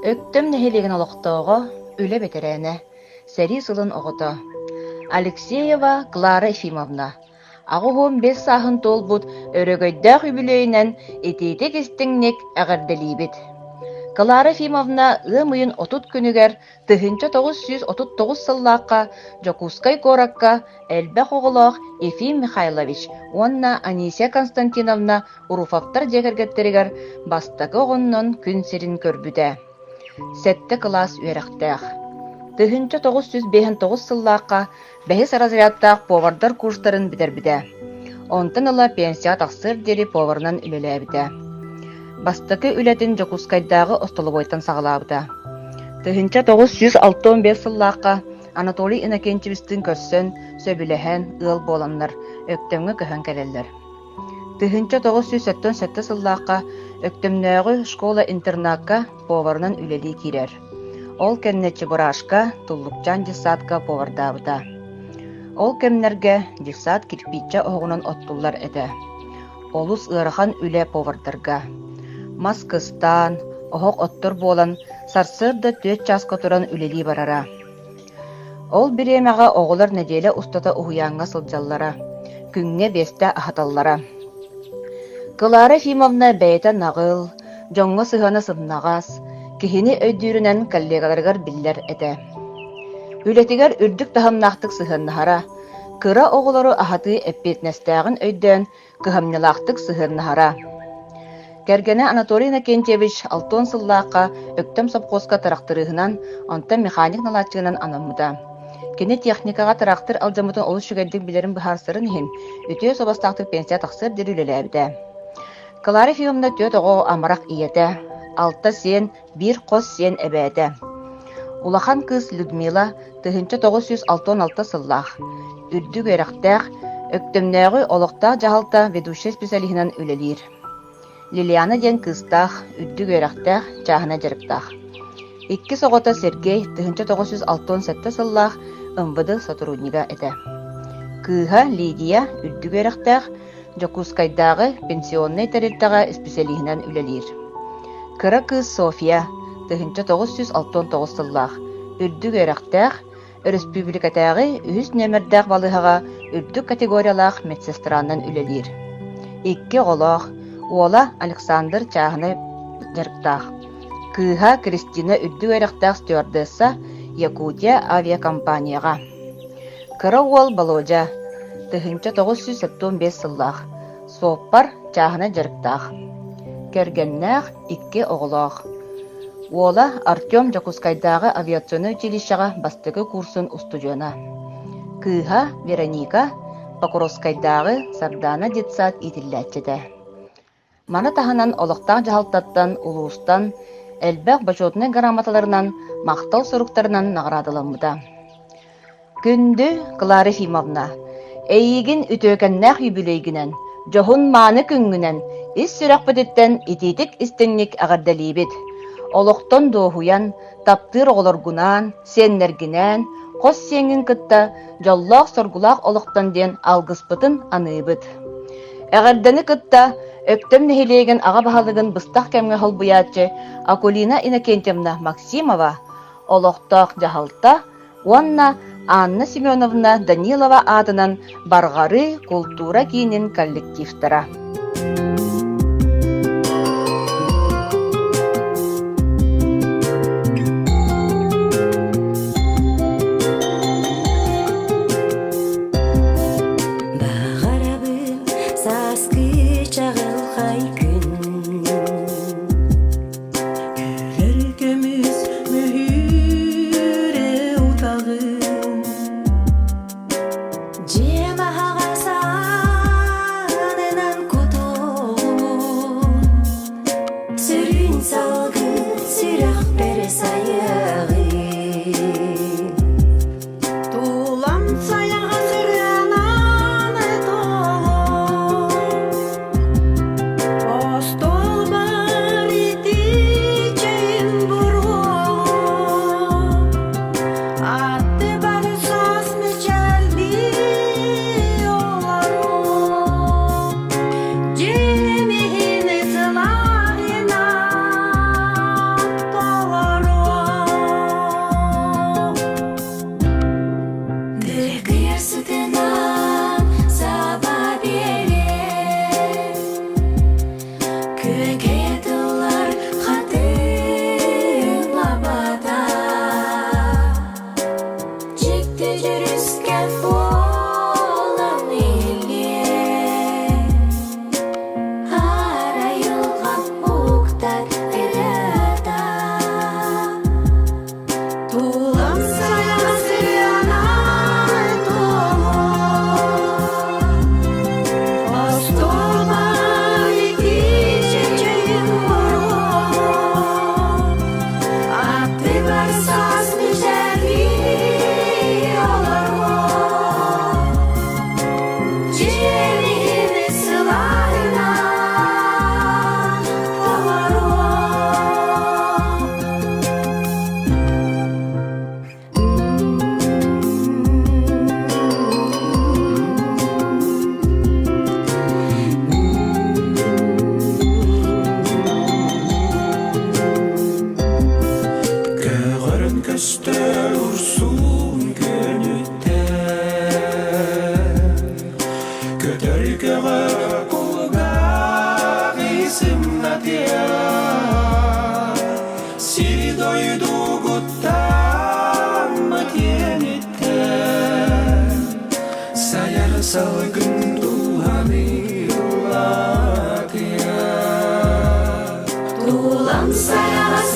Өктөм нэһилиэгин олохтооҕо, үлэ бэтэрээнэ, сэрии сылын оҕото Алексеева Клара Ефимовна 85 сааһын туолбут өрөгөйдөөх үбүлүөйүнэн итиитик-истиҥник эҕэрдэлиибит! Клара Ефимовна ыам ыйын 30 күнүгэр 1939 сыллаахха Дьокуускай куоракка элбэх оҕолоох Ефим Михайлович уонна Анисия Константиновна Руфовтар дьиэ кэргэттэригэр бастакы оҕоннон күн сирин көрбүтэ. Сэттэ кылаас үөрэхтээх. 1959 сыллаахха бэһис разрядтаах повардар курстарын бүтэрбитэ. Онтон ыла пенсияҕа тахсыар диэри поварынан үлэлээбитэ. Бастакы үлэтин Дьокуускайдааҕы остолобуойтан саҕалаабыта. 1965 сыллаахха Анатолий Иннокентьевичтыын көрсөн, сөбүлэһэн, ыал буоланнар, Өктөмҥө көһөн кэлэллэр. 1977 сыллаахха Өктөмнөөҕү школа-интернакка поварынан үлэлии киирэр. Ол кэннэ Чебурашка, Туллукчаан детсадка повардаабыта. Ол кэмнэргэ детсад кирпииччэ оһоҕунан оттуллар этэ. Олус ыарахан үлэ повардарга. Мас кыстаан, оһох оттор буолан, сарсыарда түөрт чааска туран үлэлии барара. Ол бириэмэҕэ оҕолор нэдиэлэ устата уһуйааҥҥа сылдьаллара, күҥҥэ биэстэ аһаталлара. Клара Ефимовна бэйэтэ наҕыл, дьоҥҥо сыһыана сымнаҕас, киһини өйдүүрүнэн коллегаларыгар биллэр этэ. Үлэтигэр үрдүк таһымнаахтык сыһыаннаһара, кыра оҕолору аһатыы эппиэтинэстээҕин өйдөөн кыһамньылаахтык сыһыаннаһара. Кэргэнэ Анатолий Иннокентьевич алтан сыллаахха Өктөм сопхуоска тырахтарыыһынан, онтон механик наладчигынан анаммыта. Кини техникаҕа тыраахтыр алдьаммытын олус үчүгэйдик билэрин быһаарсарын иһин, үтүө суобастаахтык пенсия тахсыар диэри үлэлээбитэ. Клара Ефимовна түөрт оҕо амарах ийэтэ, алта сиэн, биир хос сиэн эбээтэ. Улахан кыыс Людмила 1966 сыллаах, үрдүк үөрэхтээх, Өктөмнөөҕү олохтоох дьаһалта ведущай специалиһынан үлэлиир. Лилиана диэн кыыстаах, үрдүк үөрэхтээх, чааһынай дьарыктаах. Иккис оҕото Сергей 1967 сыллаах МВД сотруднига этэ. Кыыһа Лидия үрдүк үөрэхтээх, Дьокуускайдааҕы пенсионнай тэрилтэҕэ исписэлииһинэн үлэлиир. Кыра кыыс Софья, 1969 сыллаах, үрдүк үөрэхтээх, өрөспүүбүлүкэтээҕи үһүс нүөмэрдээх балыыһаҕа үрдүк категориялаах медсестранан үлэлиир. Икки оҕолоох, уола Александр чааһынай дьарыктаах. Кыыһа Кристина үрдүк үөрэхтээх стюардесса Якутия авиакомпанияҕа. Кыра уол Болуодьа, 1975 сыллаах, суоппар, чааһынай дьарыктаах. Кэргэннээх, икки оҕолоох. Уола Артем Дьокуускайдааҕы авиационнай училищеҕа бастакы курсун устудьуона. Кыыһа Вероника Покровскайдааҕы Сардаана детсад иитиллээччитэ. Маны таһынан олохтоох дьаһалтаттан, улуустан элбэх бочуотунай грамоталарынан, махтал суруктарынан наҕараадаламмыта. Күндү Клара Ефимовна, эйиигин үтүөкэннээх юбилейгинэн, дьоһун-мааны күҥҥүнэн ис сүрэхпититтэн итиитик-истиҥник эҕэрдэлиибит! Олохтон дуоһуйан, таптыыр оҕолоргунаан, сиэннэргинээн, хос сиэҥҥин кытта дьоллоох-соргулаах олохтон диэн алгыспытын аныыбыт. Эҕэрдэни кытта Өктөм нэһилиэгин аҕа баһылыгын быстах кэмҥэ солбуйааччы Акулина Иннокентьевна Максимова, олохтоох дьаһалта уонна Анна Семеновна Данилова аатынан Барҕарыы култуура киинин коллективтара. Баҕарабын сааскы чаҕылхай күн Кэлэр көмүс мөһүүрэ утаҕын Дьиэм аһаҕас аанынан кутуоҕун Сүрүн салгын сүрэхпэр сайыаҕын Тулам сайаҕас ырыанан толор Остуолбар итии чэйим буруолуо Аттыбар саас мичээрдии олоруо Дьиэм иһин сылааһынан толоруо. Салгын дууһаны ыллатыа. Тулам сайаҕас.